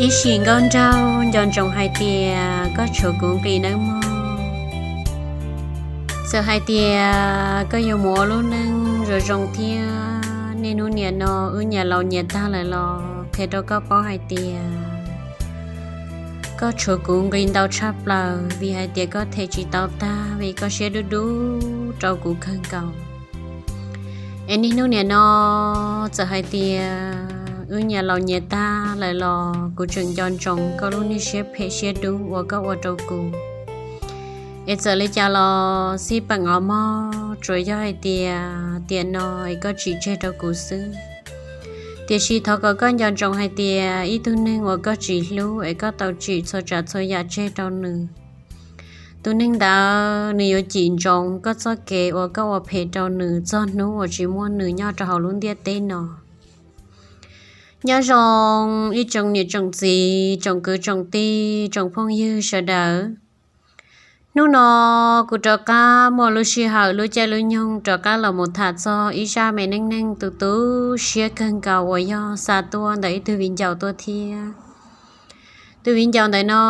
Ib sim nkauj nraug nco ntsoov hais tias koj tshuav kuv nqis nawb mog. Txawm hais tias koj yuav mus ua lub neej zoo zoo thiab niaj hnub niam no wb nyias laus nyias tag lawm los qhia rau koj paub hais tias koj tshuav kuv nqis ntau tshaj plaws, vim hais tias koj them tsis tau tag vim koj siab dub dub rau kuv kawg nkaus. Es niaj hnub niam no txawm hais tias wb nyias laus nyias tag lawm los kuv tseem nco ntsoov koj lub niag siab phem siab dub uas koj ua rau kuv. Es txawm li cas los xij peem os mog, tsuas yog hais tias tiam no es koj tsim tseg rau kuv xwb. Tiam sis thov kom koj nco ntsoov hais tias ib tug neeg uas koj tsis hlub es koj tau tsim txhua tsav txhua yam tseg rau nws, tus neeg ntawd nws yuav cim ntsoov koj txoj kev uas koj ua phem rau nws txog hnub uas tsis muaj nws nyob rau hauv lub ntiaj teb no. Nyob zoo ib tsoom niam tsoom txiv, tsoom kwv tsoom tij, tsoom phooj ywg sawv daws. Hnub no kuv rov qab muaj lub sij hawm lub caij lub nyoog rov qab los mus tham txog ib zaj me neej neeg tu tu siab kawg nkaus uas yog xa tuaj ntawm ib tug viv ncaus tuaj thiab. Tus viv ncaus ntawm no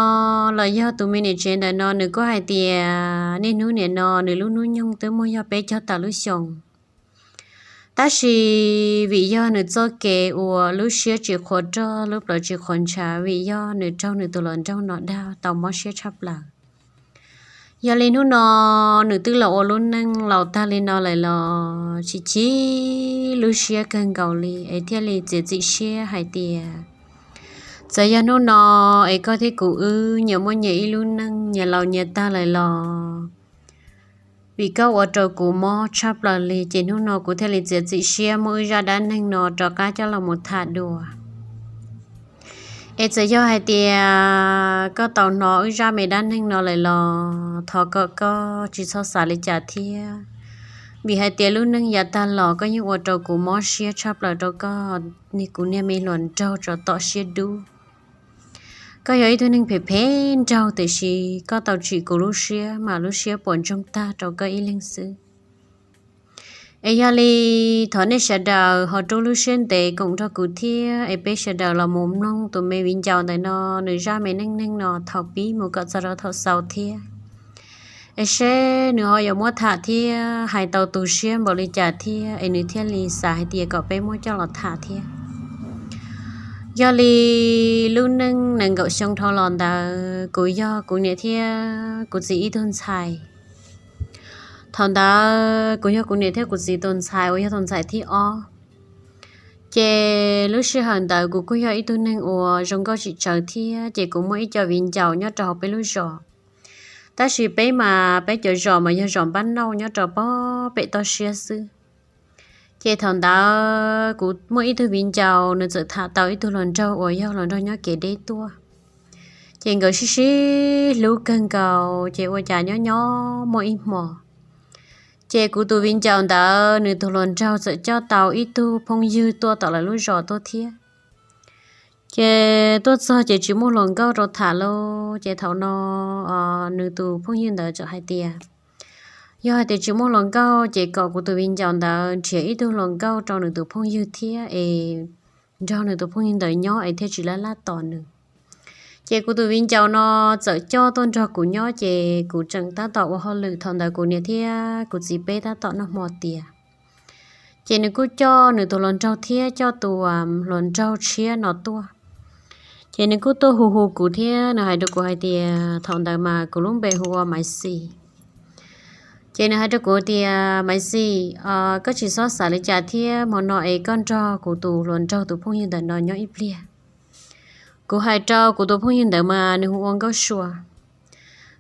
los yog tus me niam tsev ntawm no nws kuj hais tias niaj hnub niam no nws lub hnub nyoog twb muaj yog peb caug tawm lub xyoos. Tab sis vim yog nws txoj kev uas lub siab tsis qhuav rog lub plawv tsis qhuav ntshav vim yog nws raug nws tus hluas nraug no dag tau mob siab tshaj plaws. Yog li hnub no nws twb los ua lub neej laus tag li no lawm los tsis chim lub siab kawg nkaus li es thiaj li txiav txim siab hais tias txawm yog hnub no es koj thiab kuv wb nyias muaj nyias ib lub neej nyias laus nyias tag lawm los vim koj ua rau kuv mob tshaj plaws li ces hnub no kuv thiaj li txiav txim siab muab wb zaj dab neeg no rov qab coj los mus tham dua. Es txawm yog hais tias koj tau hnov wb zaj me dab neeg no lawm los thov kom koj tsis txhob xav li cas thiab, vim hais tias lub neej yav tag los koj yeej ua rau kuv mob siab tshaj plaws rau koj, kuv niag me hluas nraug tsov tom siab dub. Koj yog ib tug neeg phem phem nraug tiam sis koj tau tsim kuv lub siab mas lub siab puas ntsoog tag rau koj ib leeg xwb. Es yog li thov nej sawv daws ho rub lub siab ntev koom nrog kuv thiab es peb sawv daws los mus mloog tus me viv ncaus ntawm no nws zaj me neej neeg no thaum pib mus kom txog rau thaum xaus thiab, es seb nws ho yuav muab tham thiab hais tau tu siab npaum li cas thiab es nws thiaj li xav hais tias kom peb muab coj los tham thiab. Yog li lub neej nees nkaum xyoo dhau los ntawd kuv yog kuv niam thiab kuv txiv ib tug ntxhais. Thaum ntawd kuv yog kuv niam thiab kuv txiv tus ntxhais uas yog tus ntxhais thib ob. Ces lub sij hawm ntawd kuv kuj yog ib tug neeg uas zoo nkauj tsis tsawg thiab ces kuv muaj ib co viv ncaus nyob rau hauv peb lub zos. Tab sis peb mas peb cov zos mas yog zos npab nauj nyob rau pog pem toj siab xwb. Ces thaum ntawd kuv muaj ib tug viv ncaus nws txawm tham tau ib tug hluas nraug uas yog hluas nraug nyob kev deb tuaj. Ces nkawd sib sib hlub kawg nkaus ces ua cas nyob nyob muaj ib hmo ces kuv tus viv ncaus ntawd nws tus hluas nraug txawm coj tau ib tug phooj ywg tuaj tom lawv lub zos tuaj thiab. Ces tuaj txog ces tsis muaj hluas nkauj rau tham lauj. Ces thaum no nws tus phooj ywg ntawd txawm hais tias yog hais tias tsis muaj hluas nkauj ces kom kuv tus viv ncaus ntawd nrhiav ib tug hluas nkauj rau nws tus phooj ywg thiab es nrog nws tus phooj ywg ntawd nyob es thiaj tsis laj laj tos nws. Ces kuv tus viv ncaus no txawm coj tuaj nrog kuv nyob ces kuv tseem tab tom ua hauj lwm, thaum ntawd kuv niam thiab kuv txiv peb tab tom noj hmo tiav. Ces nws kuj coj nws tus hluas nraug thiab coj tus hluas nraug tshiab no tuaj. Ces nws kuj tuaj hu hu kuv thiab nws hais rau kuv hais tias, thaum ntawd mas kuv lub npe hu ua Maiv Xis. Ces nws hais rau kuv tias, Maiv Xis, koj tsis txhob xav li cas thiab, hmo no es koj nrog kuv tus hluas nraug tus phooj ywg ntawm no nyob ib pliag. Kuv hais rau kuv tus phooj ywg ntawd mas nws hu ua Nkauj Sua.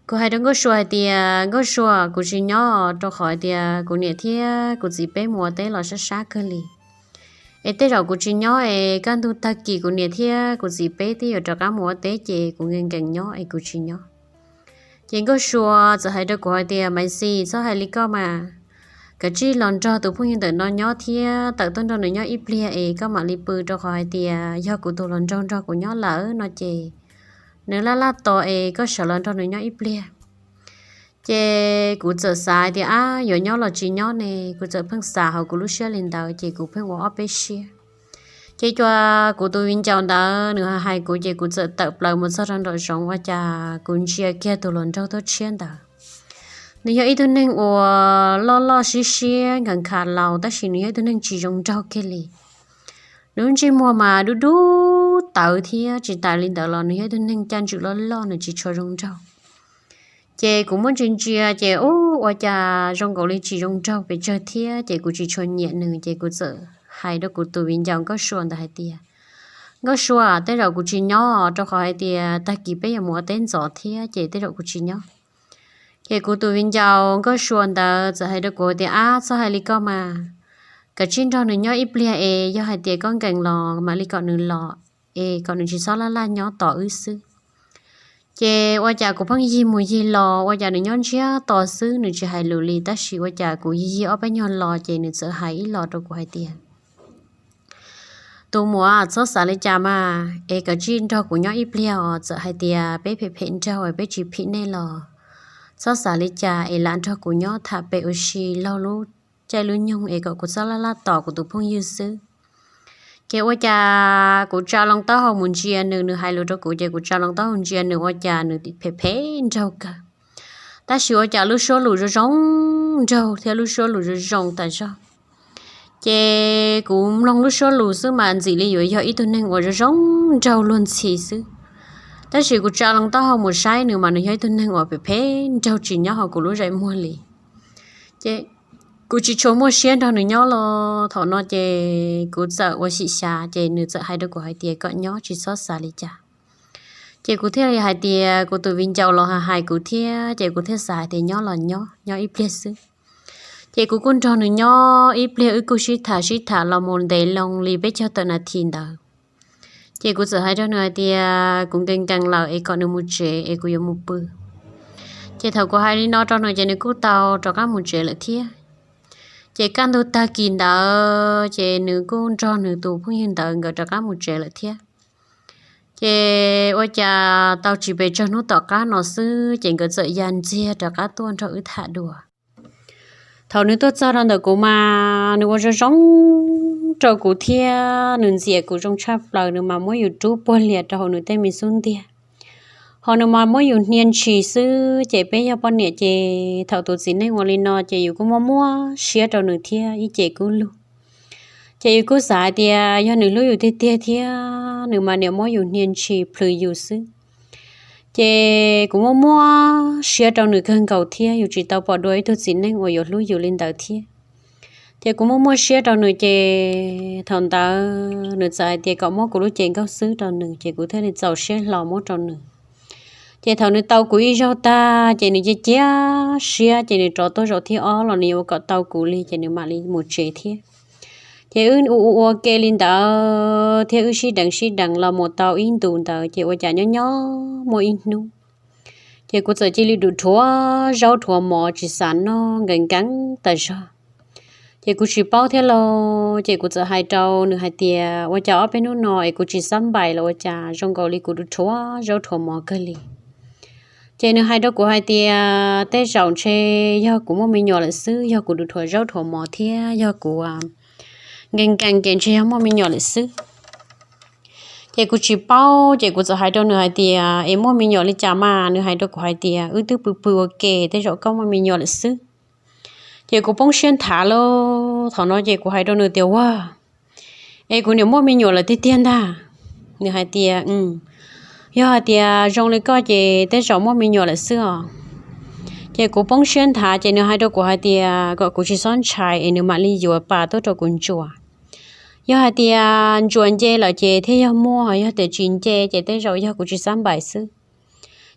Kuv hais rau Nkauj Sua hais tias, Nkauj Sua, kuv tsis nyob rau qhov hais tias kuv niam thiab kuv txiv peb mus ua teb los sab sab kawg li. Es tej zaum kuv tsis nyob es kaj ntug tag kis kuv niam thiab kuv txiv peb twb yuav rov qab mus ua teb ces kuv nkees nkees nyob es kuv tsis nyob. Ces Nkauj Sua txawm hais rau kuv hais tias, Maiv Xis, txhob hais li koj mas. Kav tsij los nrog tus phooj ywg ntawm no nyob thiab tawm tuaj nrog nws nyob ib pliag es koj mam li pw, rau qhov hais tias yog kuv tus hluas nraug nrog kuv nyob lawm no ces nws laj laj tos es koj sawv los nrog nws nyob ib pliag. Ces kuv txawm xav hais tias, ab, yuav nyob los tsis nyob ne, kuv txawm pheej xav hauv kuv lub siab li ntawd ces kuv pheej ua ob peb siab. Ces cua kuv tus viv ncaus ntawd nws hais kuv ces kuv txawm tawm plaws mus txog rau nraum zoov ua cas kuv ntsia kiag tus hluas nraug tuaj tshiab ntawd. Nws yog ib tug neeg uas loj loj siab siab nkhav nkhav laus tab sis nws yog ib tug neeg tsis zoo nraug kiag li. Nws lub ntsej muag mas dub dub tawv thiab tsis tas li ntawd los nws yog ib tug neeg caj ntswm loj loj nws tsis tshua zoo nraug. Ces kuv muab ntsia ntsia ces ub ua cas zoo nkaus li tsis zoo nraug pes tsawg thiab ces kuv tsis tshua nyiam nws ces kuv txawm hais rau kuv tus viv ncaus Nkauj Sua ntawd hais tias, Nkauj Sua, tej zaum kuv tsis nyob rau qhov hais tias tag kis peb yuav mus ua teb ntxov thiab ces tej zaum kuv tsis nyob. Ces kuv tus viv ncaus Nkauj Sua ntawd txawm hais rau kuv tias, Ab, txhob hais li koj mas, kav tsij nrog nws nyob ib pliag es yog hais tias koj nkees los mam li kom nws los es kom nws tsis txhob laj laj nyob tos wb xwb. Ces ua cas kuv pheej yig mus yig los ua cas nws nyob ntsiag to xwb nws tsis hais lus li tab sis ua cas kuv yig yig ob peb nyuag los ces nws txawm hais ib los rau kuv hais tias, Tus muam, txhob xav li cas mas es kav tsij nrog kuv nyob ib pliag os, txawm hais tias peb phem phem nraug peb tsis phim nej los txhob xav li cas es lam nrog kuv nyob tham pem ua si laug lub caij lub nyoog es kom kuv txhob laj laj tos kuv tus phooj ywg xwb. Ces ua cas kuv tsa loo taub hau mus ntsia nws, nws hais lus rau kuv ces kuv tsa loo taub hau ntsia nws ua cas nws phem phem nraug kawg. Tab sis ua cas lub suab lus zoo zoo nraug thiab lub suab lus zoo zoo tas zog. Ces kuv mloog lub suab lus xwb mas ntxim li yuav yog ib tug neeg uas zoo zoo nraug luag ntxhi xwb. Tab sis kuv tsa loo taub hau mus saib nws mas nws yog ib tug neeg uas phem phem nraug tsis nyob hauv kuv lub zais muag li. Ces kuv tsis tshua muaj siab nrog nws nyob los thaum no ces kuv txawm ua xyem xyav ces nws txawm hais rau kuv hais tias kom nyob tsis txhob xav li cas. Ces kuv thiaj li hais tias kuv tus viv ncaus los hais kuv thiab ces kuv thiaj xav hais tias nyob los nyob, nyob ib pliag xwb. Ces kuv kuj nrog nws nyob ib pliag wb kuj sib tham sib tham los mus ntev loo li peb caug tawm nas this ntawd. Ces kuv txawm hais rau nws hais tias kuv nkees nkees lawm es kom nws mus tsev es kuv yuav mus pw. Ces thaum kuv hais li no rau nws ces nws kuj tau rov qab mus tsev lawm thiab. Ces kaj ntug tag kis ntawd ces nws kuj nrog nws tus phooj ywg ntawd nkawd rov qab mus tsev lawm thiab. Ces ua cas tau tsis pes tsawg hnub tom qab no xwb ces nkawd txawm ya ntxiag rov qab tuaj nrog wb tham dua. Thaum nws tuaj txog rau ntawm kuv mas nws ua zoo zoo rau kuv thiab nws ntxias kuv zoo tshaj plaws, nws mas muab yus rub puag lias rau hauv nws tej me xub ntiag, ho nws mas muab yus hnia ntshis xwb. Ces peb yog poj niam ces thaum tus txiv neej ua li no ces yus kuj muaj muaj siab rau nws thiab ib ce kub lug. Ces yus kuj xav hais tias yog nws hlub yus tiag tiag thiab nws mas niam muab yus hnia ntshis plhws yus xwb. Ces kuv muaj muaj siab rau nws kawg nkaus thiab yus tsis tau pom dua ib tug txiv neej uas yuav hlub yus li ntawd thiab. Ces kuv muaj muaj siab rau nws ces thaum ntawd nws txawm hais tias kom muab kuv lub cev nkauj xwb rau nws ces kuv thiaj li txaus siab hlo muab rau nws. Ces thaum nws tau kuv ib zaug tag ces nws cia cia siab ces nws rov tuaj zaum thib ob los nws yuav kom tau kuv li ces nws mam li mus tsev thiab. Ces wb ua ua ua ke li ntawd thiab wb sib deev sib deev los mus tau ib ntus ntawd ces ua cas nyob nyob muaj ib hnub ces kuv txawm cia li dhuav zaub dhuav mov tsis xav noj nkees nkees tas zog. Ces kuv tsis paub thiab lauj, ces kuv txawm hais rau nws hais tias ua cas ob peb hnub no es kuv tsis xab npais los ua cas zoo nkaus li kuv dhuav zaub dhuav mov kawg li. Ces nws hais rau kuv hais tias tej zaum ntshe yog kuv muaj me nyuam lawm xwb, yog kuv dhuav zaub dhuav mov thiab yog kuv nkees nkees ces ntshe yog muaj me nyuam lawm xwb. Ces kuv tsis paub ces kuv txawm hais rau nws hais tias es muaj me nyuam li cas mas? Nws hais rau kuv hais tias wb twb pw pw ua ke, tej zaum koj muaj me nyuam lawm xwb. Ces kuv poob siab nthav lauj, thaum no ces kuv hais rau nws tias ua es kuv niam muaj me nyuam lawm tiag tiag ntag. Nws hais tias yog hais tias zoo li koj ces tej zaum muaj me nyuam lawm xwb os. Ces kuv poob siab nthav ces nws hais rau kuv hais tias kom kuv tsis txhob ntshai es nws mam li yuav pas tuaj rau kuv ntsuas. Yog hais tias ntsuas nce lawm ces thiaj yog muaj, yog tias tsis nce ces tej zaum yog kuv tsis xab npais xwb.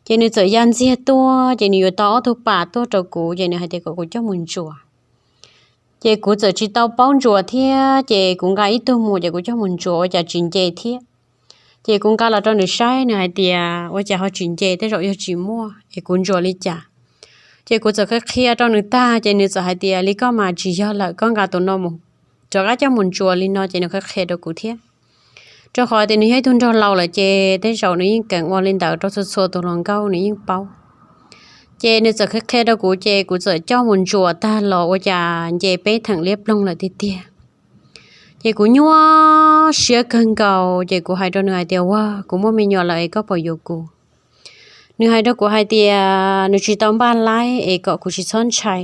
Ces nws txawm ya ntxiag tuaj ces nws yuav tau ob tug pas tuaj rau kuv ces nws hais tias kom kuv coj mus ntsuas. Ces kuv txawm tsis tau paub ntsuas thiab ces kuv nqa ib tug mus ces kuv coj mus ntsuas ua cas tsis nce thiab. Ces kuv nqa los rau nws saib, nws hais tias ua cas ho tsis nce, tej zaum yog tsis muaj es kuv ntsuas li cas. Ces kuv txawm qhia qhia rau nws tag ces nws txawm hais tias li koj mas tsis yog lawm, koj nqa tus no mus rov qab coj mus ntsuas li no ces nws qhia qhia rau kuv thiab. Rau qhov tias nws yog ib tug nraug laus lawm ces tej zaum nws yeej keev ua li ntawd rau txhua txhua tus hluas nkauj nws yeej paub. Ces nws txawm qhia qhia rau kuv ces kuv txawm coj mus ntsuas tag los ua cas nce peb theem liab ploog lawm tiag tiag. Ces kuv nyuaj siab kawg nkaus ces kuv hais rau nws hais tias, Ua, kuv muaj me nyuam lawm es koj puas yuav kuv? Nws hais rau kuv hais tias nws tsis tau npaj laib es kom kuv tsis txhob ntshai,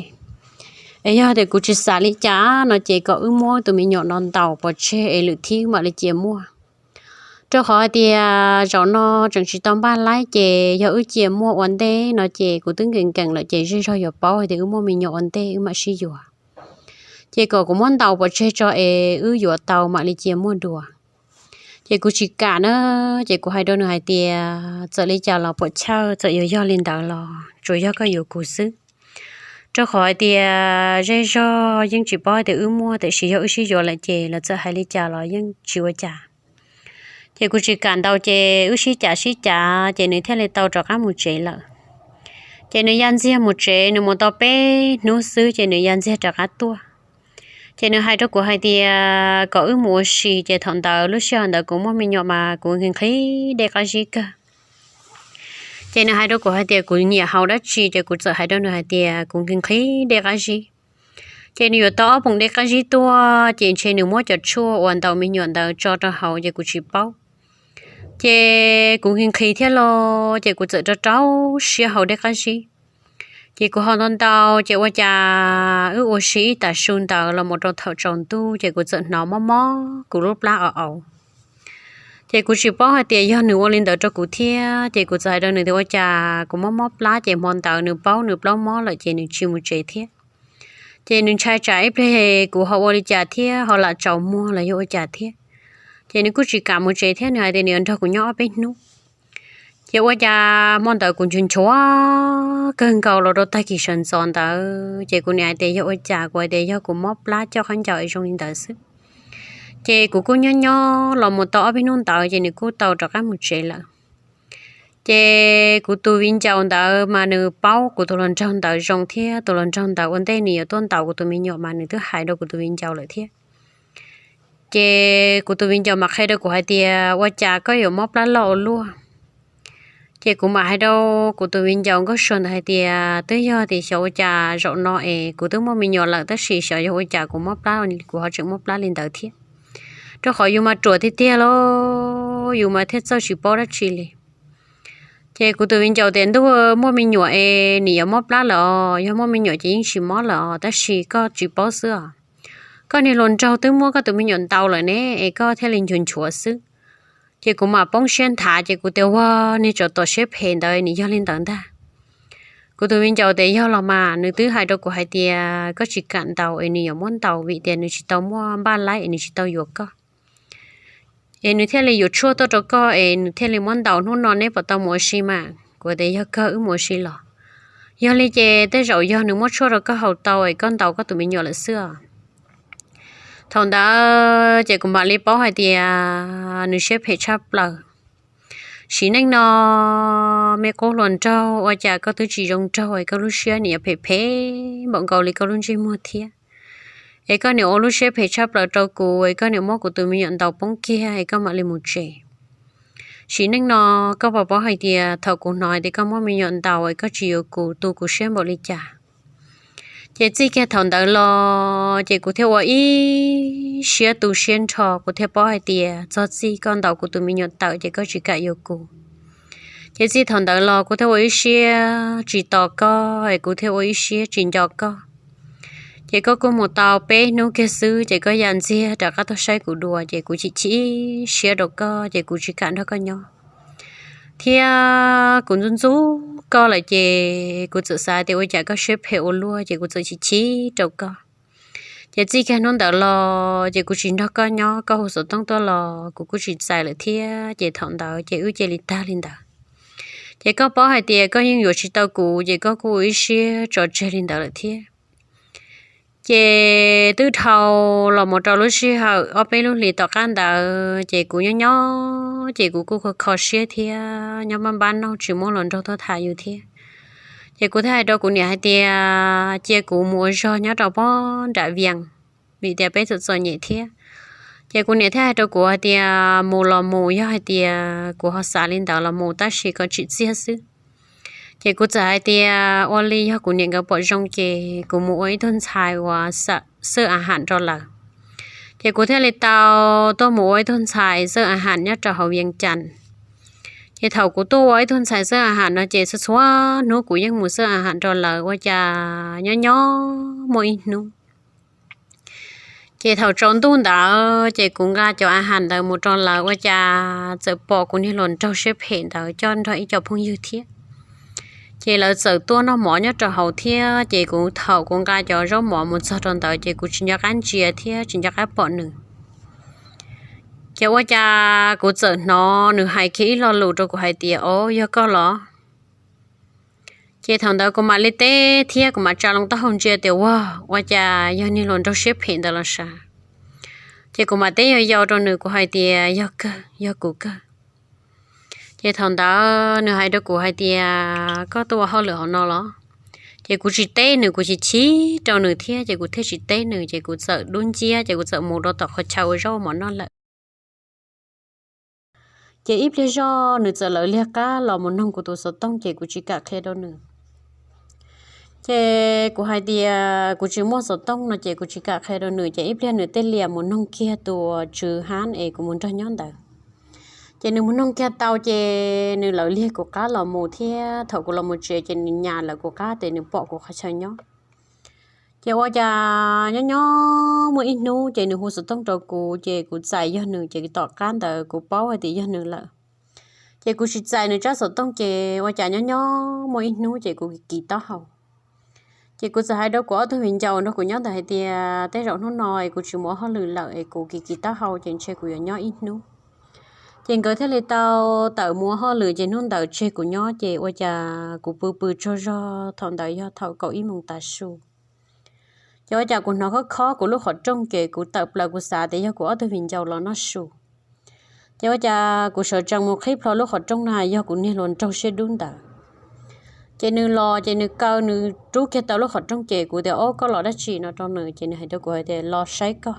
es yog tias kuv tsis xav li cas no ces kom wb muab tus me nyuam no ntaus pov tseg es lwm thib mam li cia muaj. Rau qhov hais tias zaum no tseem tsis tau npaj laib ces yog wb cia muaj ua ntej no ces kuv twb nkees nkees lawm ces zej zog yuav paub hais tias wb muaj me nyuam ua ntej wb mam sib yuav. Ces kom kuv muab ntaus pov tseg tso es wb yuav tau mam li cia muaj dua. Ces kuv tsis kam na, ces kuv hais rau nws hais tias, Txawm li cas los puam chawj, txawm yuav yog li ntawd los tsuas yog koj yuav kuv xwb. Rau qhov hais tias zej zog yeej tsis paub hais tias wb muaj, tiam sis yog wb sib yuav lawm ces lawv txawm hais li cas los yeej tsis ua cas. Ces kuv tsis kam ntau ces wb sib cav sib cav ces nws thiaj li tau rov qab mus tsev lawm. Ces nws ya ntxiag mus tsev, nws mus tau peb hnub xwb ces nws ya ntxiag rov qab tuaj. Ces nws hais rau kuv hais tias kom wb mus ua si, ces thaum ntawd lub sij hawm ntawd kuv muaj me nyuam mas kuv nqhis nqhis dej qab zib kawg. Ces nws hais rau kuv hais tias kuv nyiam haus dab tsi, ces kuv txawm hais rau nws hais tias kuv nqhis nqhis dej qab zib. Ces nws yuav tau ob poom dej qab zib tuaj, ces ntshe nws muab cov tshuaj uas ntaus me nyuam ntawd tso rau hauv ces kuv tsis paub. Ces kuv nqhis nqhis thiab los ces kuv txawm rau rau siab haus dej qab zib. Ces kuv haus ntau ntau ces ua cas wb ua si ib tag su ntawd los mus rau thaum tsaus ntuj ces kuv txawm hnov mob mob kuv lub plab au au. Ces kuv tsis paub hais tias yog nws ua li ntawd rau kuv thiab, ces kuv txawm hais rau nws tias ua cas kuv mob mob plab, ces hmo ntawd nws paub nws plaub mob lawm ces nws tsis mus tsev thiab. Ces nws ntshai tsam ib pliag kuv ho ua li cas thiab ho lam tsaus muag los yog ua cas thiab. Ces nws kuj tsis kam mus tsev thiab, nws hais tias nws yuav nrog kuv nyob ob peb hnub. Ces ua cas hmo ntawd kuv nchuav nchuav kawg nkaus los rau tag kis sawv ntxov ntawd, ces kuv niam hais tias yog ua cas, kuv hais tias yog kuv mob plab coj khaub ncaws es zoo li ntawd xwb. Ces kuv kuj nyob nyob los mus tau ob peb hnub ntawd ces nws kuj tau rov qab mus tsev lawm. Ces kuv tus viv ncaus ntawd mas nws paub kuv tus hluas nraug ntawd zoo thiab, tus hluas nraug ntawd ua ntej nws yuav tuaj ntaus kuv tus me nyuam mas nws twb hais rau kuv tus viv ncaus lawm thiab. Ces kuv tus viv ncaus mas qhia rau kuv hais tias ua cas koj yuav mob plab loj ua luaj. Ces kuv mam hais rau kuv tus viv ncaus nkauj sua ntawd hais tias twb yog tias xyov ua cas zaum no es kuv twb muaj me nyuam lawm tab sis xyov yog ua cas kuv mob plab, kuv ho tseem mob plab li ntawd thiab. Rau qhov yus mas ruam tiag tiag los yus mas thiaj txawj tsis paub dab tsi li. Ces kuv tus viv ncaus tias ntuj, muaj me nyuam es nws yuav mob plab lawm os, yog muaj me nyuam ces yeej tsis mob lawm os, tab sis koj tsis paub xwb os. Koj niag hluas nraug twb muab koj tus me nyuam ntaus lawm ne es koj thiaj li nchuav nchuav xwb. Ces kuv mam poob siab nthav ces kuv tias ua niag tsov tom siab phem ntawd nws yog li ntawd ntag. Kuv tus viv ncaus tias yog los mas, nws twb hais rau kuv hais tias koj tsis kam ntaus es nws yuav muab ntaus vim tias nws tsis tau muaj npaj laib es nws tsis tau yuav koj. Es nws thiaj li yuav tshuaj tuaj rau koj es nws thiaj li muab ntaus, hnub no neb puas tau mus ua si mas? Kuv tias yog kawg wb mus ua si los. Yog li ces tej zaum yog nws muab tshuaj rau koj haus tau es koj ntaus koj tus me nyuam lawm xwb os. Thaum ntawd ces kuv mam li paub hais tias nws siab phem tshaj plaws. Sim neej no me qub hluas nraug, ua cas koj twb tsis zoo nraug es koj lub siab nws yuav phem phem npaum nkaus li koj lub ntsej muag thiab? Es koj niam ua lub siab phem tshaj plaws rau kuv es koj niam muab kuv tus me nyuam ntaus poob kiag es koj mam li mus tsev. Sim neej no koj puas paub hais tias thaum kuv hnov hais tias koj muab me nyuam ntaus es koj tsis yuav kuv, tu kuv siab npaum li cas? Ces txij kiag thaum ntawd los ces kuv thiaj ua ib siab tu siab nrho, kuv thiaj paub hais tias txog txij koj ntaus kuv tus me nyuam tawm ces koj tsis kam yuav kuv. Ces txij thaum ntawd los kuv thiaj ua ib siab tsis tos koj, es kuv thiaj ua ib siab tsis nco koj. Ces koj kuj mus tau peb hnub kiag xwb ces koj ya ntxiag rov qab tuaj saib kuv dua, ces kuv chim chim siab rau koj ces kuv tsis kam nrog koj nyob. Thiab kuv ntxub ntxub koj lawm ces kuv txawm xav tias ua cas koj siab phem ua luaj, ces kuv txawm chim chim rau koj. Ces txij kiag hnub ntawd los ces kuv tsis nrog koj nyob, koj hu xov tooj tuaj los kuv kuj tsis txais lawm thiab, ces thaum ntawd ces wb cia li tag li ntawd. Ces koj paub hais tias koj yeej yuav tsis tau kuv, ces koj kuj ua ib siab tso tseg li ntawd lawm thiab. Ces twb dhau los mus rau lub sij hawm ob peb lub hlis tom qab ntawd ces kuv nyob nyob ces kuv kuj kho kho siab thiab, nyob npab npab noj tsis muaj hluas nraug tuaj tham yus thiab. Ces kuv thiaj hais rau kuv niam hais tias cia kuv mus ua zog nyob rau pob nram Vias, vim tias peb txom txom nyem thiab. Ces kuv niam thiaj hais rau kuv hais tias mus los mus, yog hais tias kuv ho xav li ntawd los mus, tab sis kom tsim txiaj xwb. Ces kuv txawm hais tias ua li yog kuv niam nkawd pom zoo ces kuv mus ua ib tug ntxhais uas xawb a ham rau lawv. Ces kuv thiaj li tau tuaj mus ua ib tug ntxhais xawb a ham nyob rau hauv Vias Cas. Ces thaum kuv tuaj ua ib tug ntxhais xawb a ham no ces txhua txhua hnub kuv yeej mus xawb a ham rau lawv ua cas nyob nyob muaj ib hnub ces thaum tsaus ntuj ntawd ces kuv nqa cov a ham ntawd mus rau lawv ua cas txawm pom kuv niag hluas nraug siab phem ntawd coj nrog ib co phooj ywg thiab. Ces lawv txawm tuaj noj mov nyob rau hauv thiab ces kuv thaum kuv nqa cov zaub mov mus txog rau ntawd ces kuv tsis nco qab ntsia thiab tsis nco qab pom nws. Ces ua cas kuv txawm hnov nws hais kiag ib lo lus rau kuv hais tias, Au, yog koj los? Ces thaum ntawd kuv mam li teb thiab kuv mam tsa loo taub hau ntsia tias, Ua, ua cas yog niag hluas nraug siab phem ntawd los sav? Ces kuv mam teb yau yau rau nws, kuv hais tias, Yog kawg, yog kuv kawg. Ces thaum ntawd nws hais rau kuv hais tias, Koj tuaj ua hauj lwm hauv no los? Ces kuv tsis teb nws, kuv chim chim rau nws thiab ces kuv thiaj tsis teb nws, ces kuv txawm dub nciab ces kuv txawm mus rau tom qhov chaw ua zaub ua mov noj lawm. Ces ib pliag zoj nws txawm lawv liag qab los mus noog kuv tus xov tooj ces kuv tsis kam qhia rau nws. Ces kuv hais tias kuv tsis muaj xov tooj no ces kuv tsis kam qhia rau nws, ces ib pliag nws thiaj li mus noog kiag tus tswv hab es kuv mus nrog nyob ntawd. Ces nws mus noog kiag tau ces nws lawv liag kuv qab los mus thiab thaum kuv los mus tsev ces nws nyas lawv kuv qab ces nws pom kuv qhov chaw nyob. Ces ua cas nyob nyob muaj ib hnub ces nws hu xov tooj rau kuv ces kuv txais yog nws ces tom qab ntawd kuv paub hais tias yog nws lawm. Ces kuv tsis txais nws tsab xov tooj ces ua cas nyob nyob muaj ib hnub ces kuv kis taub hau. Ces kuv txawm hais rau kuv ob tug viv ncaus nrog kuv nyob ntawd hais tias, Tej zaum hnub no es kuv tsis mus ua hauj lwm lawm es kuv kis kis taub hau ces ntshe kuv yuav nyob ib hnub. Ces nkawd thiaj li tau tawm mus ua hauj lwm ces hnub ntawd tseg kuv nyob ces ua cas kuv pw pw tsaug zog, thaum ntawd yog thaum kaum ib moos tav su. Ces ua cas kuv hnov khob khob kuv lub qhov rooj ces kuv tawm plaws kuv xav tias yog kuv ob tug viv ncaus los noj su. Ces ua cas kuv sawv tsees mus qhib plho lub qhov rooj na yog kuv niag hluas nraug siab dub ntawd. Ces nws los ces nws kaw nws rub kiag tau lub qhov rooj ces kuv tias, Ob, koj los dab tsi no rau nws? Ces nws hais rau kuv hais tias, Los saib koj.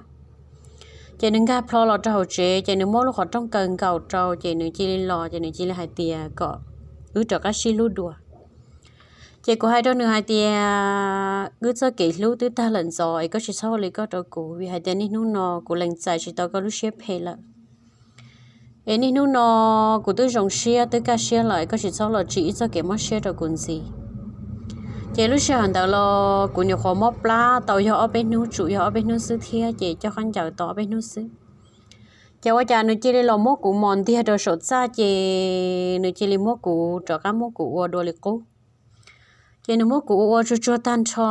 Ces nws nkag plho los rau hauv tsev ces nws muab lub qhov rooj kaw nkaus rau ces nws cia li los ces nws cia li hais tias kom wb rov qab sib hlub dua. Ces kuv hais rau nws hais tias, Wb txoj kev hlub twb tag lawm ntxov es koj tsis txhob ua li koj rau kuv, vim hais tias niaj hnub no kuv lees txais tsis tau koj lub siab phem lawm. Es niaj hnub no kuv twb zoo siab twb kaj siab lawm es koj tsis txhob los tsim ib txoj kev mob siab rau kuv ntxiv. Ces lub sij hawm ntawd los kuv nyuam qhuav mob plab tau yog ob peb hnub, tsuas yog ob peb hnub xwb thiab ces coj qab ncaws tau ob peb hnub xwb. Ces ua cas nws cia li los muab kuv mos ntiag rau saum txaj ces nws cia li muab kuv rov qab muab kuv ua dua li qub. Ces nws muab kuv ua ua tsuag tsuag tag nrho,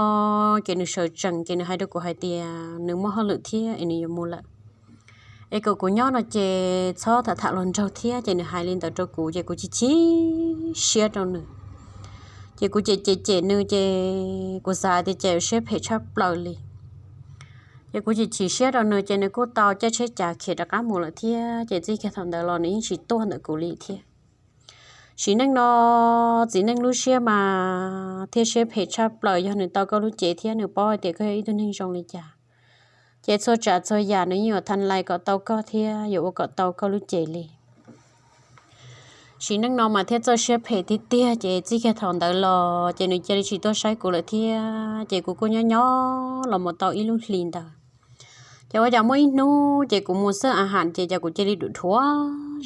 ces nws sawv tsees ces nws hais rau kuv hais tias nws muaj hauj lwm thiab es nws yuav mus lawm. Es kom kuv nyob no ces txhob tham tham hluas nraug thiab, ces nws hais li ntawd rau kuv ces kuv chim chim siab rau nws. Ces kuv cem cem cem nws ces kuv xav tias cas yuav siab phem tshaj plaws li. Ces kuv chim chim siab rau nws ces nws kuj tau caij tsheb cav khiav rov qab mus lawm thiab, ces txij kiag thaum ntawd los nws yeej tsis tuaj ntawm kuv li thiab. Sim neej no txiv neej lub siab mas thiaj siab phem tshaj plaws, yog nws tau koj lub cev thiab nws paub hais tias koj yog ib tug neeg zoo li cas, ces txhua tsav txhua yam nws yeej yuav tha lais kom tau koj thiab yuav ua kom tau koj lub cev li. Sim neej no mas thiaj txawj siab phem tiag tiag, ces txij kiag thaum ntawd los ces nws cia li tsis tuaj saib kuv lawm thiab, ces kuv kuj nyob nyob los mus tau ib lub hlis ntawd. Ces ua cas muaj ib hnub ces kuv mus xawb a ham ces cas kuv cia li dhuav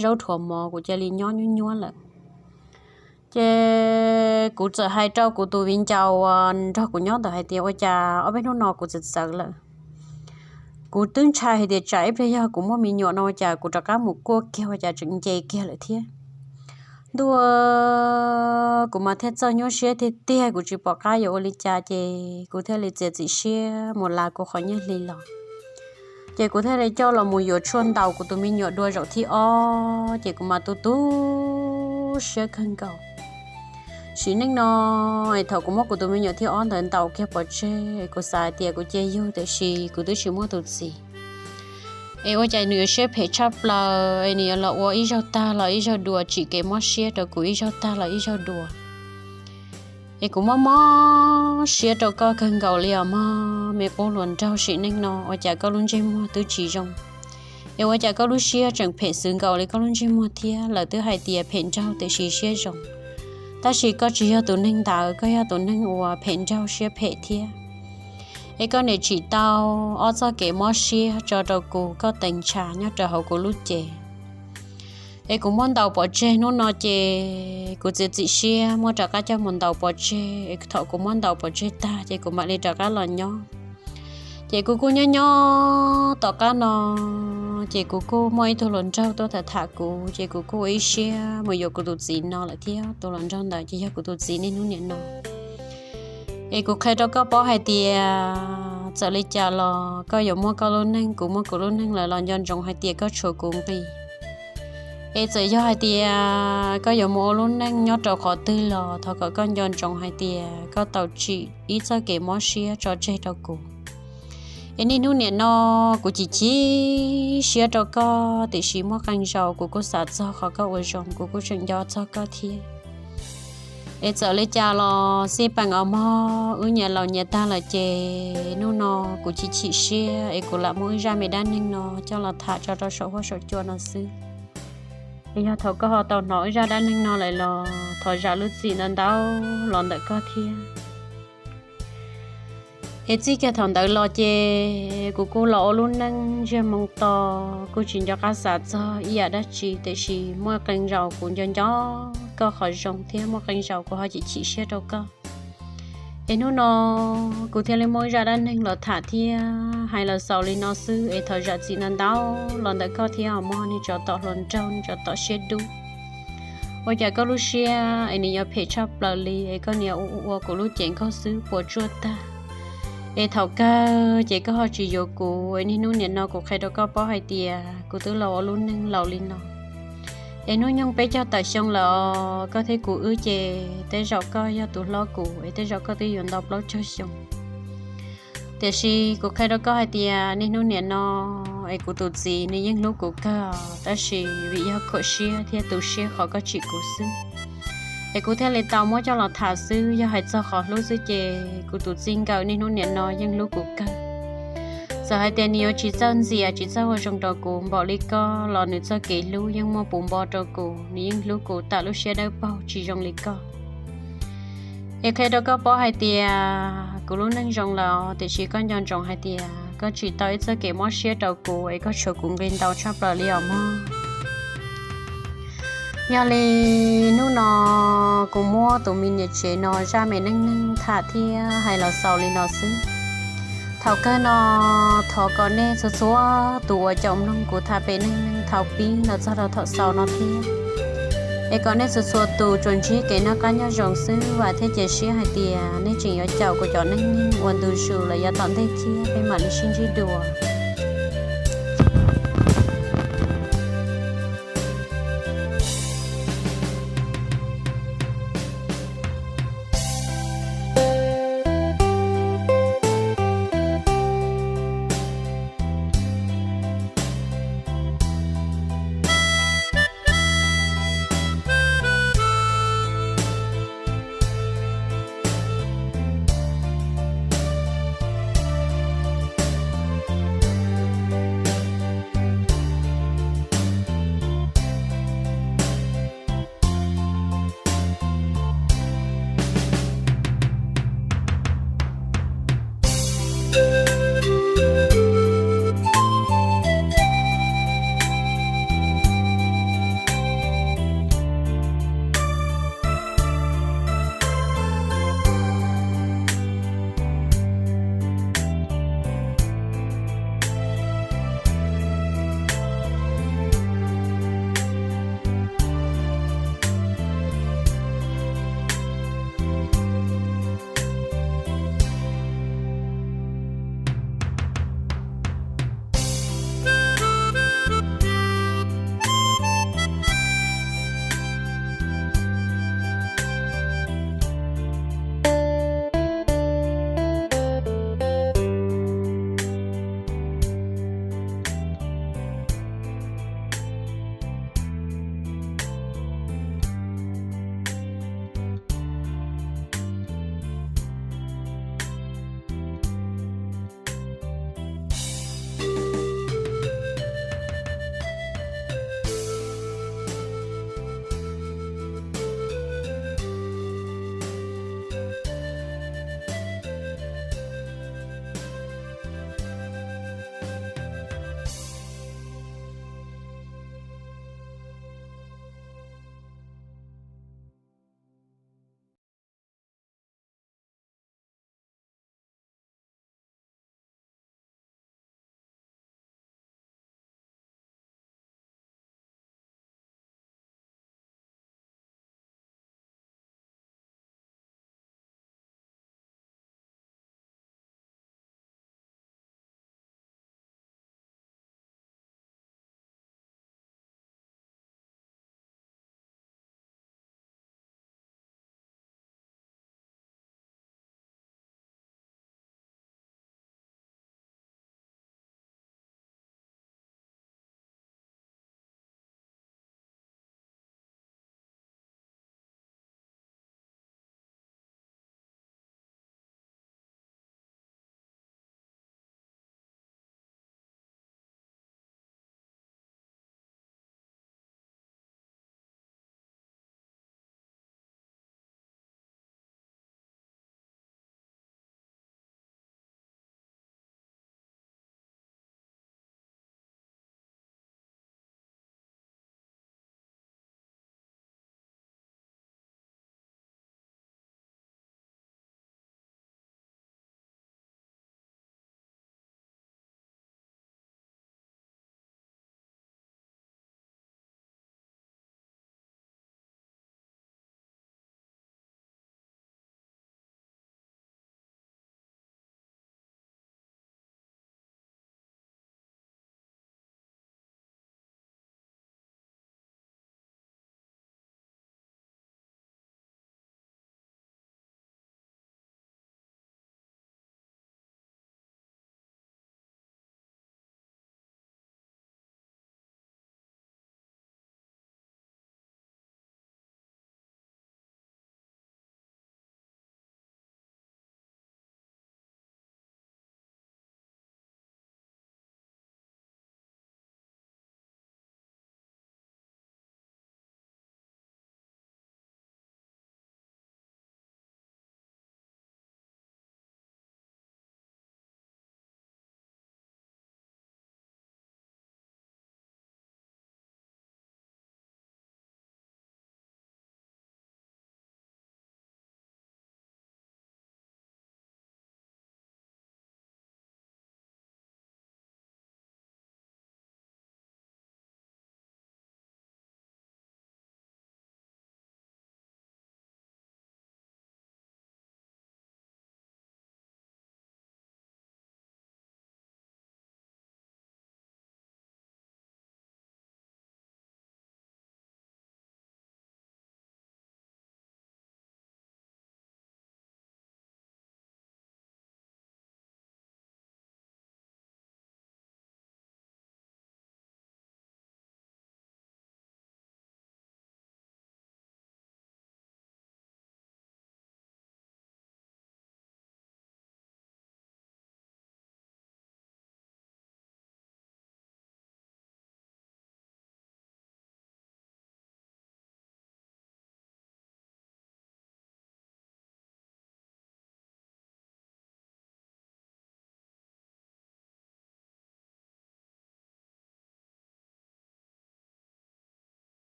zaub dhuav mov, kuv cia li nyob nyuab nyuab lawm. Ces kuv txawm hais rau kuv tus viv ncaus uas nrog kuv nyob ntawd hais tias ua cas ob peb hnub no kuv txawv txawv lawm. Kuv twb ntshai hais tias tsam ib pliag yog kuv muaj me nyuam no ua cas kuv rov qab mus kuaj kiag ua cas tseem nce kiag lawm thiab. Ntuj, kuv mas thiaj txawj nyuaj siab tiag tiag, kuv tsis pom qab yuav ua li cas ces kuv thiaj li txiav txim siab mus lav kuv qhov nyiaj hli los. Ces kuv thiaj li coj los mus yuav tshuaj ntaus kuv tus me nyuam dua zaum thib ob, ces kuv mas tu tu siab kawg nkaus. Sim neej no, thaum kuv muab kuv tus me nyuam thib ob ntawd ntaus kiag pov tseg, kuv xav tias kuv cia yug, tiam sis kuv twb tsis muaj tus txiv. Es ua cas nws yuav siab phem tshaj plaws, es nws yuav los ua ib zaug tag los ib zaug dua, tsim kev mob siab rau kuv ib zaug tag los ib zaug dua. Es kuv mob mob siab rau koj kawg nkaus li os mog me qub hluas nraug, sim neej no ua cas koj lub ntsej muag twb tsis zoo, es ua cas koj lub siab tseem phem xwv nkaus li koj lub ntsej muag thiab. Lawv twb hais tias phem nraug tiam sis siab zoo, tab sis koj tsis yog tus neeg ntawd, koj yog tus neeg uas phem nraug siab phem thiab. Es koj niam tsim tau ob txoj kev mob siab tso rau kuv, koj teev ntshav nyob rau hauv kuv lub cev. Es kuv muab ntaus pov tseg hnub no ces kuv txiav txim siab muab rov qab coj mus ntaus pov tseg. Es thaum kuv muab ntaus pov tseg tag ces kuv mam li rov qab los nyob. Ces kuv kuj nyob nyob tom qab no, ces kuv kuj muaj ib tug hluas nraug tuaj tham tham kuv, ces kuv kuj ua ib siab mus yuav kuv tus txiv no lawm thiab. Tus hluas nraug ntawd ces yog kuv tus txiv niaj hnub niam no. Es kuv qhia rau koj paub hais tias txawm li cas los koj yuav muaj koj lub neej, kuv muaj kuv lub neej lawm los nco ntsoov hais tias koj tshuav kuv nqi. Es txawm yog hais tias koj yuav mus ua lub neej nyob rau qhov twg los thov kom koj nco ntsoov hais tias koj tau tsim ib txoj kev mob siab tso tseg rau kuv. Es niaj hnub niam no kuv chim chim siab rau koj, tiam sis muaj qee zaus kuv kuj xav txog qhov koj ua zoo, kuv kuj tseem nco txog koj thiab. Es txawm li cas los xij peem os mog, wb nyias laus nyias tag lawm ces hnub no kuv chim chim siab es kuv lam muab wb zaj me dab neeg no coj los tham tso rau saum huab saum cua no xwb. Es yog thaum koj ho tau hnov wb zaj dab neeg no lawm los thov zam lub txim ntau ntau los ntawm koj thiab. Es txij kiag thaum ntawd los ces kuv kuj los ua lub neej ntsiag moo to, kuj tsis nco qab xav txog ib yam dab tsi, tiam sis muaj qee zaus kuv nco nco koj qhov zoo thiab muaj qee zaus kuv ho chim chim siab rau koj. Es hnub no kuv thiaj li muab zaj dab neeg los tham thiab hais los xaus li no xwb, es thov zam txim ntau ntau los ntawm koj thiab os mog, niag tsov tom hluas nraug, niag tsov tom siab dub. Ua cas koj lub siab es nws yuav phem tshaj plaws li, es koj niaj ua ua kuv lub cev nkaug xwb puas tsuaj tag. Es thaum kawg ces koj ho tsis yuav kuv, es niaj hnub niam no kuv qhia rau koj paub hais tias kuv twb los ua lub neej laus li no. Es hnub nyoog peb caug tawm xyoo lawm os, koj thiab kuv wb ces tej zaum koj yog tus hlob kuv, es tej zaum koj twb yuav ntau plaub caug xyoo. Tiam sis kuv qhia rau koj hais tias niaj hnub niam no es kuv tus txiv nws yeej hlub kuv kawg, tab sis vim yog khuam siab thiab tu siab qhov koj tsim kuv xwb, es kuv thiaj li tau muab coj los tham xwb. Yog hais txog qhov hlub xwb ces kuv tus txij nkawm niaj hnub niam no yeej hlub kuv kawg. Txawm hais tias nws yuav tsis txawj ntxias tsis txawj ua zoo rau kuv npaum li koj los nws txoj kev hlub yeej muaj puv npo rau kuv, nws yeej hlub kuv tas lub siab dawb paug tsis zoo li koj. Es qhia rau koj paub hais tias kuv lub neej zoo lawm, tiam sis koj nco ntsoov hais tias koj tsim tau ib txoj kev mob siab rau kuv, es koj tshuav kuv nqi ntau tshaj plaws li os mog. Yog li hnub no kuv muab tus me niam tsev no zaj me neej neeg tham thiab hais los xaus li no xwb. Thaum kawg no thov kom nej txhua txhua tus uas caum mloog kuv tham pem neej neeg thaum pib los txog rau thaum xaus no thiab, es kom nej txhua txhua tus tsuas ntsib kev noj qab nyob zoo xwb, vam thiab cia siab hais tias nej tseem yuav caum kuv cov neej neeg ua ntu zus los yav tom ntej thiab peb mam li sib ntsib dua.